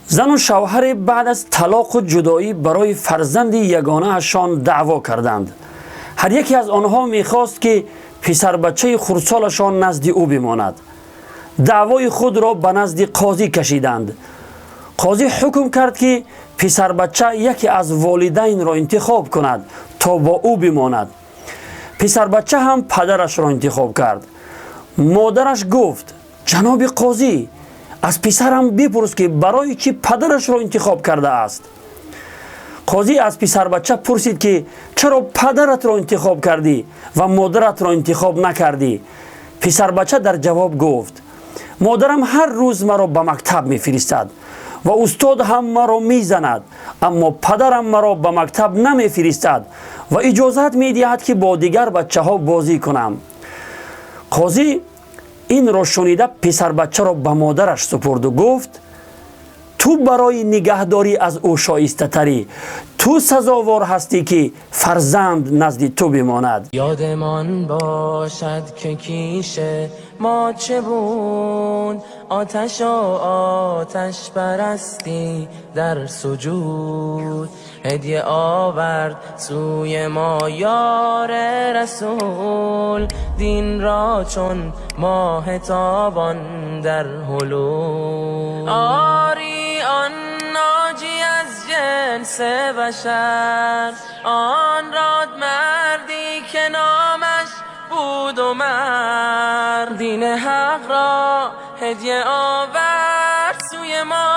Зану шавҳаре баъд аз талоқу ҷудоӣ барои фарзанди ягонаашон даъво карданд. Ҳар яке аз онҳо мехост, ки писарбачаи хурдсолашон назди ӯ бимонад. Даъвои худро ба назди қозӣ кашиданд. Қозӣ ҳукм кард, ки писарбача яке аз волидайнро интихоб кунад, то бо ӯ бимонад. Писарбача ҳам падарашро интихоб кард. Модараш гуфт: ҷаноби қозӣ, аз писарам бипурс, ки барои чӣ падарашро интихоб кардааст. Қозӣ аз писарбача пурсид, ки чаро падаратро интихоб кардӣ ва модаратро интихоб накардӣ? Писарбача дар ҷавоб гуфт: модарам ҳар рӯз маро ба мактаб мефиристад ва устод ҳам маро мезанад, аммо падарам маро ба мактаб намефиристад ва иҷозат медиҳад, ки бо дигар бачаҳо бозӣ кунам. Қозӣ инро шунида, писарбачаро ба модараш супурду гуфт: ту барои нигаҳдорӣ аз ӯ шоистатарӣ, ту сазовор ҳастӣ, ки фарзанд назди ту бимонад. Ёдмон бошад, ки киши мо чӣ буд, оташу оташпарастӣ дар суҷуд. Ҳадя овард сӯи мо ёри расул, дин ро чун моҳи тобон дар ҳулул. Орӣ, он ноҷӣ аз ҷинси башар, он родмардӣ, ки номаш буд Умар, дини ҳақ ро ҳадя овард сӯи мо.